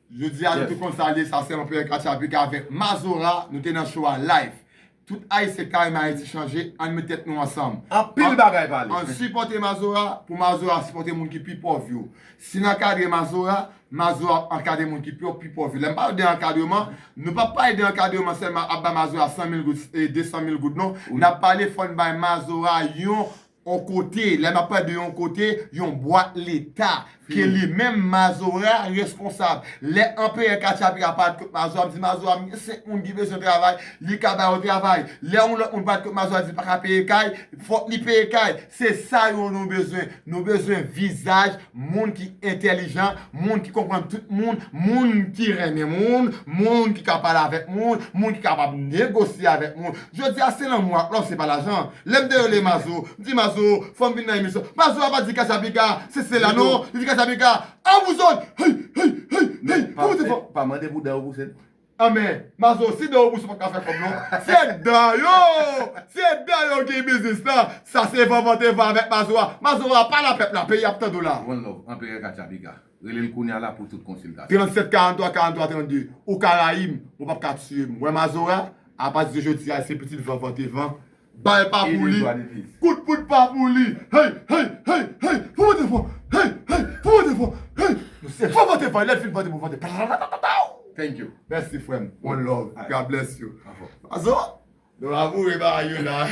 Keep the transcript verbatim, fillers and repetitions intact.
Jodi a, nou tout konn sa l ye, sa se Anperè Katchapika avèk Mazora, nou te nan show a live. Tout Ayisyen k ta renmen Ayiti chanje, ann met tèt nou ansanm. Anpil bagay pale. Ann sipòte Mazora, pou Mazora sipòte moun ki pi pòv yo. Si n ankadre Mazora, Mazora ap ankadre moun ki pi, pi pòv yo. Lè m pale de ankadreman, nou p ap pale de ankadreman sèlman ap ba Mazora san mil goud, e de san mil goud non. N ap pale fò n bay Mazora yon yon kote, lè m ap pale de yon kote, yon bwat leta, ke li menm Mazora reskonsab. Lè Anperè Katchapika parèt kot Mazora, m di Mazora, m gen senk moun ki bezwen travay, li ka ba yo travay. Lè yon lòt moun parèt kot Mazora, di l pa ka peye kay, fòk li peye kay. Se sa yo nou bezwen. Nou bezwen vizaj, moun ki entèlijan, moun ki konprann tout moun, moun ki renmen moun, moun ki ka pale avèk moun, moun ki kapab negosye avèk moun. Jodi a se lanmou ak love, se pa lajan. Lè m te rele Mazo, m di Mazo, fò m vin nan emisyon. Mazo a pa di Katchapika, se sela non, li di Katchapika, a wouzon, hey, hey, hey, hey, fò m te fò. Pa mande pou dan yo pouse. Anmè, Mazo, si dan yo pouse, w p ap ka fè kòb non. Se dan yo, se dan yo ki biznis lan. Sa se vanvantevan avèk Mazo a. Mazo a pale a pèp la, peyi ap tande w la. One love, Anperè Katchapika. Rele l kounye a la pou tout konsiltasyon. Trannsèt karanntwa karanntwa trannde. Ou ka rayi m, ou p ap ka tiye m. Wè Mazora, apati de jodi a, se pitit van vante van. Bal pa pou li. Kout poud pa pou li. Hey, hey, hey, hey. Fò vante fò. Hey, hey, fò vante fò. Hey. Fò vante fò. Lè l fin vante pou vante. Thank you. Mèsi frè m. One love. God bless you. Mazo, nou ap boure bagay yo la.